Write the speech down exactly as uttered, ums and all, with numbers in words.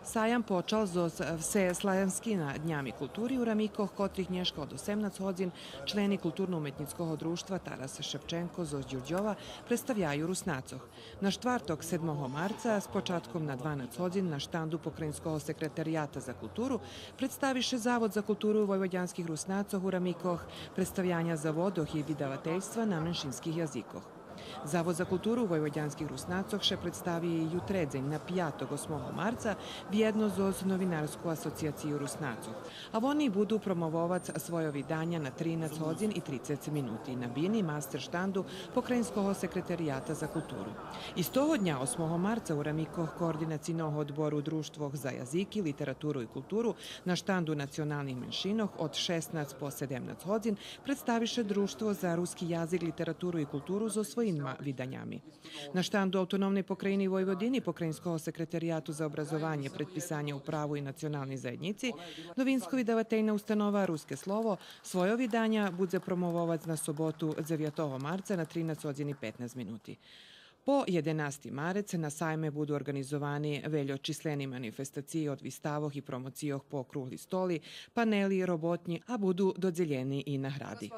Саям почал зоз всеславянскима днями култури, у рамикох котрих нєшка од осемнац годзин члени Културно-уметнїцкого дружтва Тарас Шевченко зоз Дюрдьова представяю Руснацох. На штварток, седмого марца, з початком на дванац годзин на штанду Покраїнского секретарията за културу представи ше Завод за културу войводянских Руснацох у рамикох представяня заводох и видавательства на меншинских язикох. Завод за културу войводянских Руснацох ше представи ютредзень, на пяток, осмого марца, вєдно зоз Новинарску асоциєцию Руснацох. А вони буду промововац свойо виданя на тринац годзин и трицец минути на бини мастер штанду Покраїнского секретарията за културу. Истого дня, осмого марца, у рамикох Координацийного одбору Дружтвох за язики, литературу и културу на штанду националних меншинох од шеснац по седемнац годзин представи ше Дружтво за руски язик, литературу и културу зоз своїма виданями. На штанду Автономней покраїни Войводини, Покраїнского секретарияту за образованє, предписанє у праву и националней заєднїци, Новинско-видавательна установа Руске слово свойо виданя будзе промововац на соботу, дзевятого марца, на тринац годзин и петнац минути. По єденасти марец на сайме буду орґанизовани вельочислени манифестациї од виставох и промоцийох по округли столи, панели, роботнї, а буду додзелєни и награди.